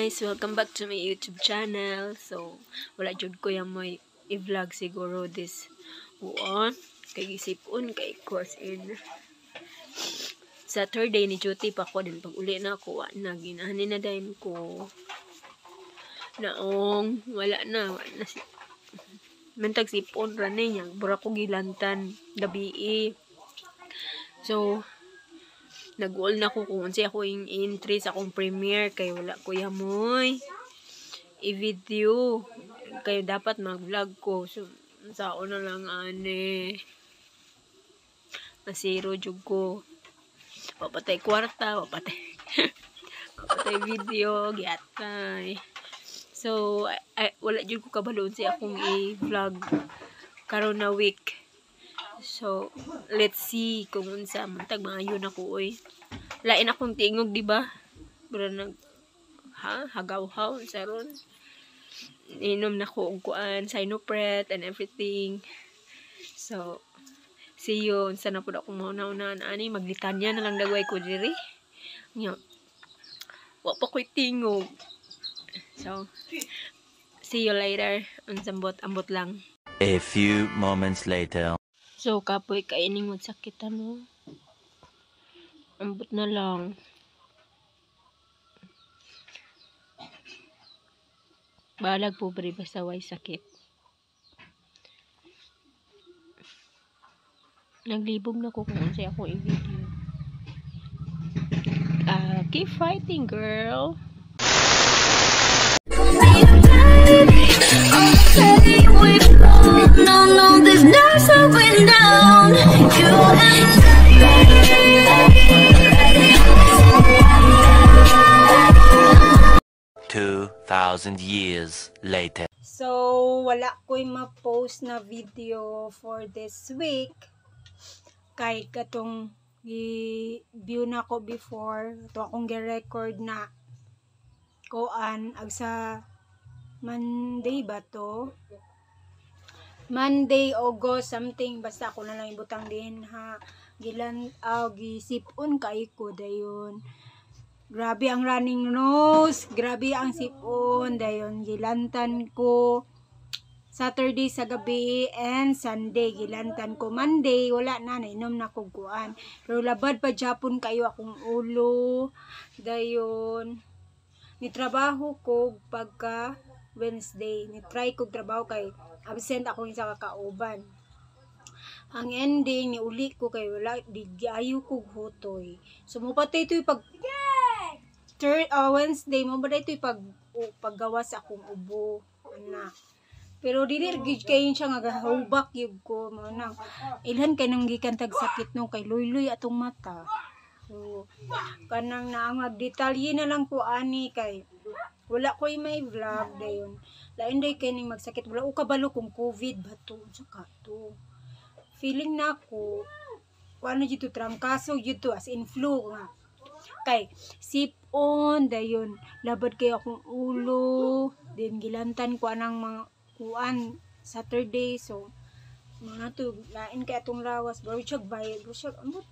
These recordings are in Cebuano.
Guys! Welcome back to my YouTube channel. So, wala jud ko yung may i-vlog siguro this buon. Kay gisipon, kay course in Saturday ni duty pa ko din pag uli na ako, wa na ginani na dayon ko. Naong wala na si mentag sipon ra ni niya, bura ko gilantan gabi. So, nag-uol na ko kung unsay ako yung entry sa akong premiere kay wala ko yamoy i-video kay dapat mag-vlog ko. So, sao na lang ane, nasiro jud ko, wapatay kwarta, wapatay wapatay video giatay. So, ay, wala jud ko kabalo unsay akong i-vlog karon na week. So, let's see kung unsa mantag maayo na ko oy. Lain akong tingog, di ba? Bura nag ha hagaw-haw sa ron. Inom na ko og kuan, Sinupret and everything. So, see you. Unsa na pud akong mauna-unaan ani, maglitanya na lang dagway ko diri. Nya. Wa pa ko'y tingog. So, see you later. Unsambot ambot lang. A few moments later. So, kapoy kaining magsakit ano. Ambot na lang. Balag pobre basta way sakit. Naglibog na ko kung unsay ako i-video. Keep fighting, girl. No, no, there's no slowing down. You and I. 2,000 years later. So, wala ko'y ma-post na video for this week. Kay katong i-view na ko before. Ito akong gi-record na kuan ag sa Monday ba to? Monday, August, something. Basta ako na lang ibutang din ha. Gilan, gisipon kay ko dayon. Grabe ang running nose. Grabe ang sipon. Dayon, gilantan ko Saturday sa gabi and Sunday. Gilantan ko Monday. Wala na, nainom na ko kuan. Pero labad pa Japon kayo akong ulo. Dayon, nitrabaho ko pagka Wednesday. Nitry ko trabaho kay absent ako sa kakauban. Ang ending, niuli ko kay wala, di ayo ko hutoy. So, mupatay ito'y pag Wednesday, mo ba ito'y pag paggawa sa akong ubo. Ana. Pero dili gid kayo siya nga gahubak gyud ko mo nang ilhan kay nang gikan tag sakit no kay luyloy atong mata. So kanang naangag detalye na lang ko ani kay wala ko'y may vlog dayon. Lain day kay ning magsakit, wala ko kabalo kung COVID ba to unsa ka to. Feeling na ako kuano dito trangkaso dito as in flu nga. Kay sipon dayon labad kay akong ulo din gilantan ko anang mga kuan Saturday. So mga to lain kay atong lawas bro siya bayad bro siya ambot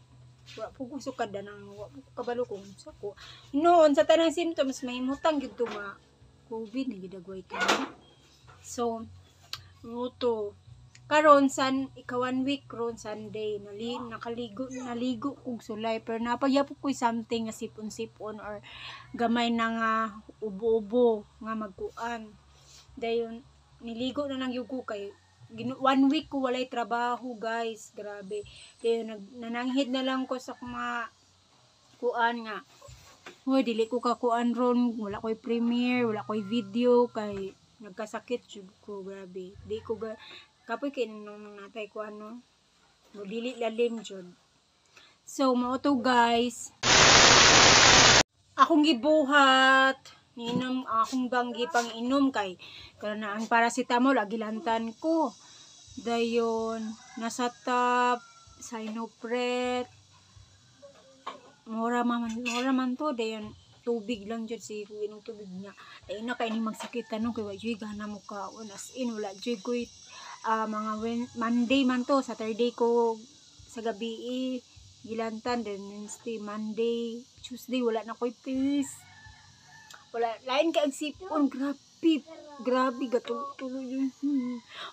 wa po ko sukad nang wa po ko kabalo kung unsa ko noon sa tanang symptoms may mutang gyud to nga COVID na gidagway to. So muto karon san ika 1 week ron Sunday nali nakaligo naligo kog sulay pero napagyapo ko'y something nga sipon-sipon or gamay na nga ubo-ubo nga magkuan dayon niligo na lang gyud ko kay 1 week ko walay trabaho guys, grabe. Dayon nananghid na lang ko sa mga kuan nga hoy dili ko kakuan ron, wala ko'y premiere, wala ko'y video kay nagkasakit jud ko, grabe. Di ko ga kapoy kay nung natay ko ano, dili lalim jud. So mao to guys. Akong gibuhat ninom akong banggi pang inom kay karon na ang paracetamol agilantan ko. Dayon nasa top Sinupret mura man to dayon tubig lang jud si inom tubig niya. Dayon na kay ni magsakit tanong kay wa jud gana mo kaon as in wala jud koy mga Monday man to, Saturday ko sa gabi gilantan, then Wednesday, Monday, Tuesday wala na koy peace. Wala lain kay ang sipon, grabe. Grabe gatulo-tulo yun.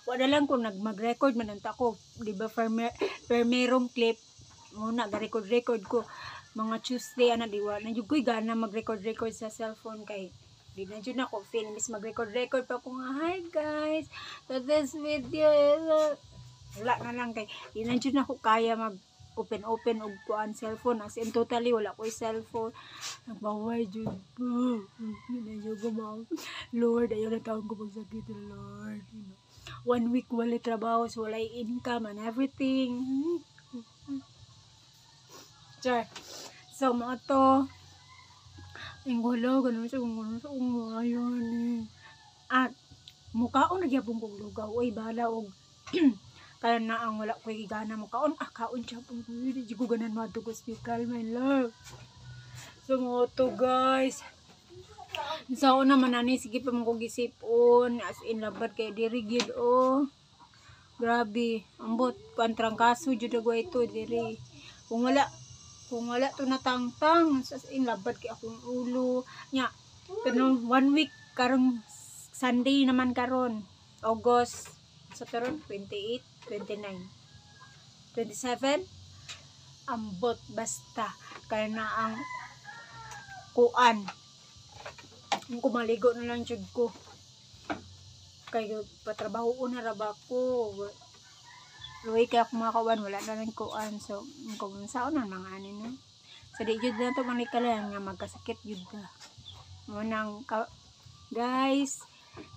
Wala lang kung nag mag-record man unta ko, di ba, fermerong clip muna ga-record record ko mga Tuesday ana, di wa na jud ko'y gana mag-record record sa cellphone kay di na jud ako feel miss mag-record record pa ko nga, "Hi guys, so this video is wala na lang kay di na jud ako kaya mag open open og kuan cellphone. As in, totally wala ko'y cellphone. Nagbaway jud ko. Di na jud ko Lord, ayaw na taon ko magsakit, Lord. One week wala trabaho, so walay income and everything. Char. So, mga to, ingolo, ganun siya, ganun siya, ayun eh. At, mukaon na gyapon kog lugaw, oy, bahala og kaya na ang wala ko'y gana mukaon, ah, kaon siya pong ko, di ko ganan madto ko hospital, my love. So, mga to, guys, sa una man ani, sige pa man ko gisipon, as in, labad kay diri gid, oh. Grabe, ambot, kuan trangkaso, jud agwa ito, diri. Kung wala to natangtang, as in, labad kay akong ulo. Nya, kanang one week, karong Sunday naman karon, August, sa karon, 28, 29, 27, ambot, basta, kaya na ang kuan. Kung kumaligo na lang jud ko. Kay patrabaho na ra ba ko. Luwi kay ako mga kawan, wala na lang kuan. So, kung saan na mga ani no. So, di jud na to manikala nga magkasakit jud ka. Mo nang ka, guys,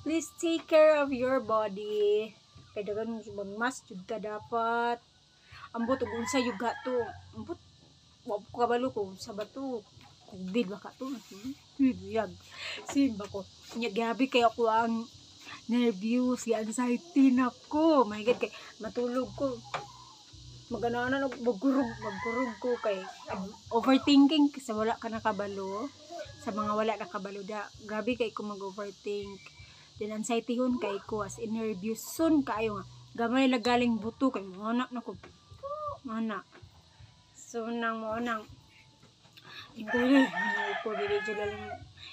please take care of your body. Kay dagan magmas jud ka dapat. Ambot ug unsa yung gato. Ambot wa ko kabalo ko sa bato. COVID ba ka to? Biyag. Simba ko. Nya grabe kay ako ang nervous, gi anxiety na ko. My God, kay matulog ko. Magananan og magkurog, magkurog ko kay overthinking sa wala ka nakabalo. Sa mga wala nakabalo da, grabe kay ko mag-overthink. Then anxiety hun kay ko, as in nervous sun kaayo nga. Gamay lang galing buto kay mo na ko. Mana. So nang mo nang ko dili jud lang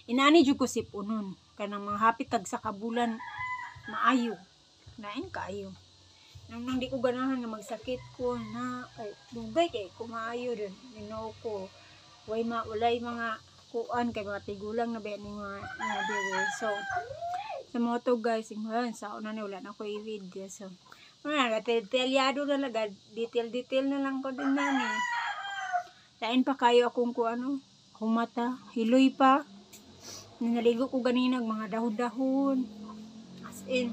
inani jud ko sipunon kanang mga hapit tag sa kabulan maayo lain kaayo nang nang di ko ganahan nga magsakit ko na kay dugay kay ko maayo din Ginoo ko, way ma walay mga kuan kay mga tigulang na ba ni mga mga diri. So sa mga to, guys, ingon sa una ni wala na ko i-video, so wala na detalyado na lang, detail detail na lang ko din na ni. Lain pa kayo akong kuano, akong mata hiloy pa. Naligo ko ganina mga dahon-dahon, as in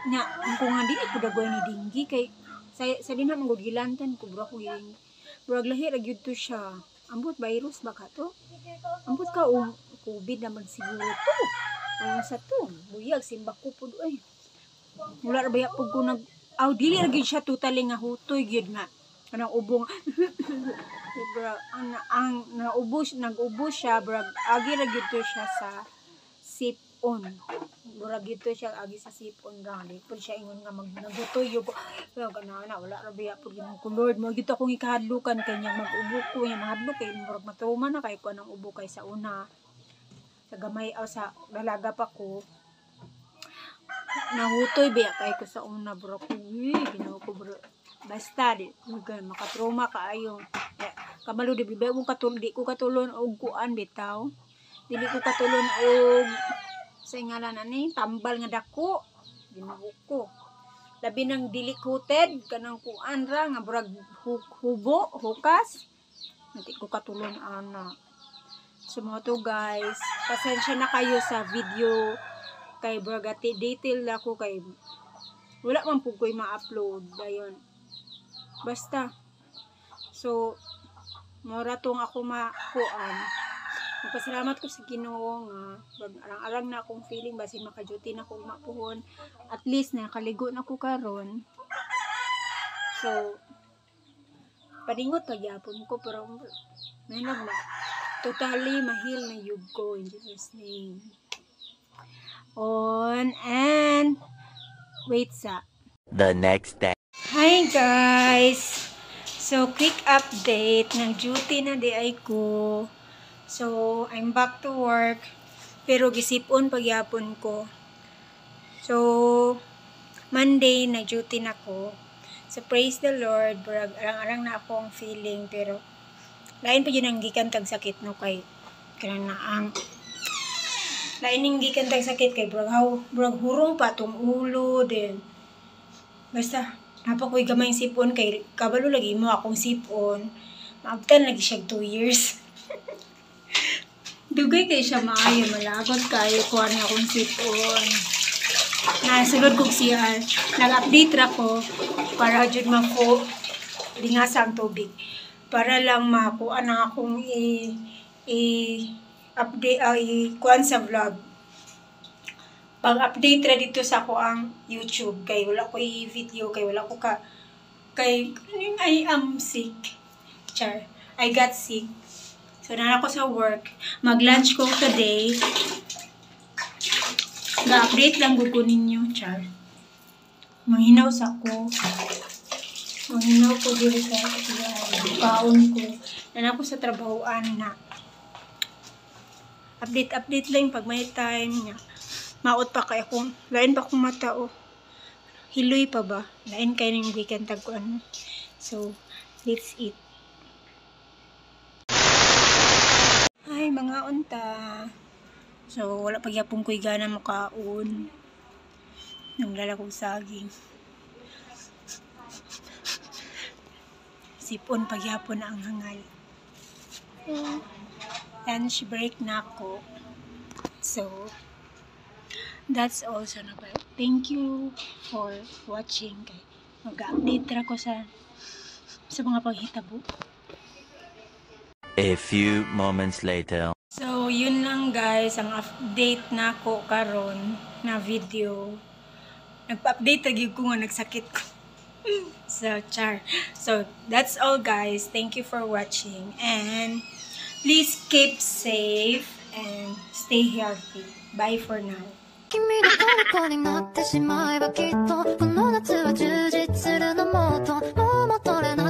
nga ang ko nga dili ko dagoy ni dinggi kay sa dinha man gud gilantan ko bro ko giling murag lahi ra gyud to siya. Ambot virus ba ka to, ambot ka o COVID naman siguro to o sa to buyag simba ko pud oy. Wala ra baya pud ko nag aw dili ra gyud siya totally nga hutoy gyud nga kanang ubong bra ang naubo, nag-ubo siya, brag agi ra gyud to siya sa sipon. Murag gyud to siya agi sa sipon ra, di pud siya ingon nga mag nagutoy yun ko. Pero kana na wala ra biya pud ko. Lord, mo gyud akong ikahadlukan kay nya mag-ubo ko nya mahadlok kay murag matruma na kay ko anang ubo kay sa una sa gamay aw sa dalaga pa ko nahutoy biya kay ko sa una bro ko. Uy, Ginoo ko bro, basta di gan makatruma kaayo. Eh, kabalo di ba mo katul di ko katulon og kuan bitaw, dili ko katulon og sa ngalan ani tambal nga dako. Ginoo ko, labi nang dili coated, kanang kuan ra nga murag hubo hukas, hindi ko katulon ana. So mga to, guys, pasensya na kayo sa video kay bragati detail na ko kay wala man pud ko'y ma-upload dayon. Basta so mora tong ako makuan. Magpasalamat ko sa Ginoo nga arang-arang na akong feeling basin maka-duty na ko mapuhon. At least nakaligo na ko karon. So paningot pa gyapon ko pero may nagma totally ma-heal na yug ko in Jesus' name. On and wait sa The next day. Hi guys! So quick update ng duty na di ay ko. So I'm back to work. Pero gisipon pagyapon ko. So Monday na duty na ko. So praise the Lord, burag arang-arang na ako ang feeling, pero lain pa jud ang gikan tag sakit, no, kay kanang na ang lain ning gikan tag sakit kay burag haw, burag hurong pa tong ulo din. Basta napa ko'y gamay sipon kay kabalo lagi mo akong sipon. Maabtan lagi siya 2 years. Dugay kay siya maayo, malagot kayo ko ani akong sipon. Nasulod kog CR. Nag-update ra ko para jud mako lingasa ang tubig. Para lang makuha na akong i update, i kuan sa vlog. Pag-update ra dito sa ako ang YouTube kay wala ko i-video kay wala ko ka kay I am sick. Char. I got sick. So, naa ko sa work. Mag-lunch ko today. Ga-update lang gud ko ninyo, char. Manghinaw sa ko. Manghinaw ko diri sa kaon ko. Naa ko sa trabahoan na. Update update lang pag may time niya. Maot pa kay akong lain pa akong mata, oh. Hiloy pa ba? Lain kay ning weekend tag ko ano. So, let's eat. Ay, mga unta. So, wala pagyapon ko'y gana mukaon. Nang kong saging. Sipon pagyapon na ang hangal. Lunch break na ako. So, that's all sa na. Thank you for watching. Kay mag-update ra ko sa mga paghitabo. A few moments later. So, yun lang guys, ang update na ko karon na video. Nagpa-update lagi ko nga nagsakit ko. So, char. So, that's all guys. Thank you for watching. And please keep safe and stay healthy. Bye for now. 君の虜になってしまえばきっとこの夏は充実するのもっともう戻れない。